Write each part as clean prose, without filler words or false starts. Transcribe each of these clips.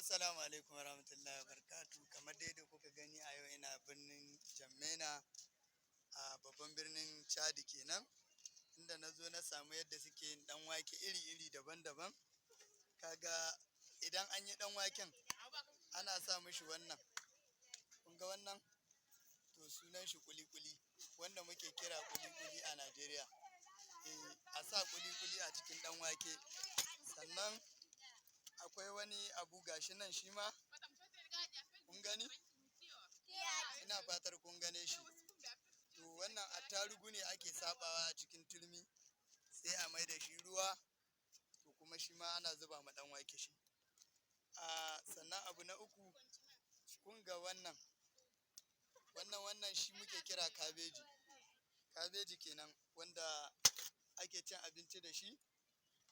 Assalamu alaikum warahmatullahi wabarakatuh. Kamar dai da kuka gani, a yau ina birnin N'Djamena, a babban birnin Chadi kenan, inda na zo na samu yadda suke yin ɗan wake iri-iri, daban-daban. Kaga idan an yi ɗan waken, ana sa mishi wannan. Kun ga wannan? To, sunan shi kuli-kuli, wanda muke kira kuli-kuli a Najeriya. Eh, a sa kuli-kuli a cikin ɗan wake. Sannan akwai wani abu, gashi nan shi ma. Kun gani? Ina fatar kun gane shi. To, wannan attarugu ne ake saɓawa a cikin turmi, sai a mai da shi ruwa. To, kuma shi ma ana zuba ma ɗan wake shi. A sannan abu na uku, kun ga wannan. Wannan shi muke kira kabeji. Kabeji kenan wanda ake cin abinci da shi,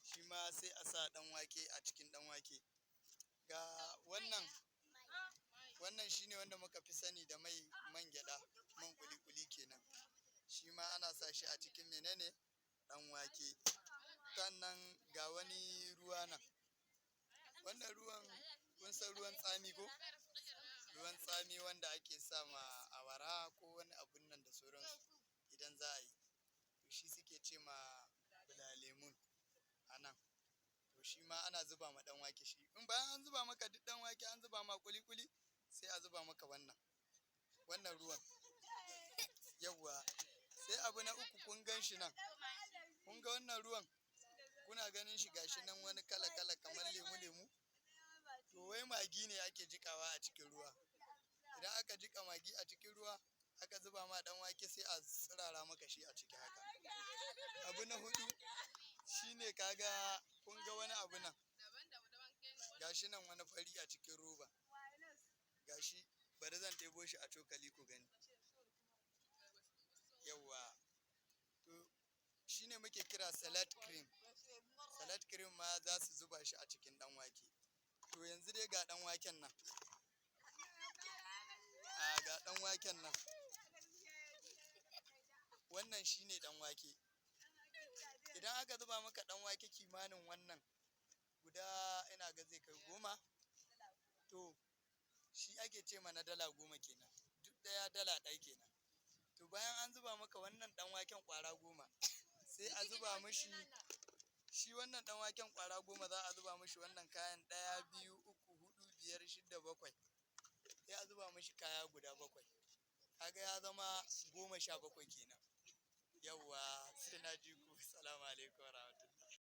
shi ma sai a sa ɗan wake a cikin ɗan wake. Ga wannan, wannan shine wanda muka fi sani da mai man gyaɗa, man kuli-kuli kenan. Shi ma ana sa shi a cikin menene? Ɗan wake. Sannan ga wani ruwa nan. Wannan ruwan, kun san ruwan tsami ko? Ruwan tsami wanda ake sa ma awara ko wani abun nan da sauransu idan za a yi. To, shi suke ce ma bulalemun a nan. To, shi ma ana zuba ma ɗan wake shi. In bayan an zuba maka duk ɗan wake, an zuba ma kuli-kuli, sai a zuba maka wannan. Wannan ruwan. Yawwa. Sai abu na uku, kun gan shi nan. Kun ga wannan ruwan? Kuna ganin shi, gashi nan wani kala-kala kamar lemu-lemu? To, wai magi ne ake jiƙawa a cikin ruwa. Idan aka jiƙa magi a cikin ruwa, aka zuba ma ɗan wake, sai a tsirara maka shi a ciki haka. Abu na huɗu shine, kaga, kun ga wani abu nan. Gashi nan wani fari a cikin roba. Gashi, bari zan ɗebo shi a cokali ku gani. Yawwa. To, shine muke kira salad cream. Salad cream ma za su zuba shi a cikin ɗan wake. To, yanzu dai ga ɗan waken nan. A ga ɗan waken nan. Wannan shine ɗan wake. Idan aka zuba maka ɗan wake kimanin wannan guda, ina ga zai kai 10. To, shi ake ce ma na dala 10 kenan. Duk ɗaya dala 1 kenan. To, bayan an zuba maka wannan ɗan waken ƙwara 10, sai a zuba mishi shi wannan ɗan waken ƙwara 10, za a zuba mishi wannan kayan: ɗaya, biyu, uku, huɗu, biyar, shidda, bakwai. Sai a zuba mishi kaya guda bakwai. Kaga ya zama 17 kenan. Yawwa, sai na ji ku. Salamu alaikum warahmatullahi.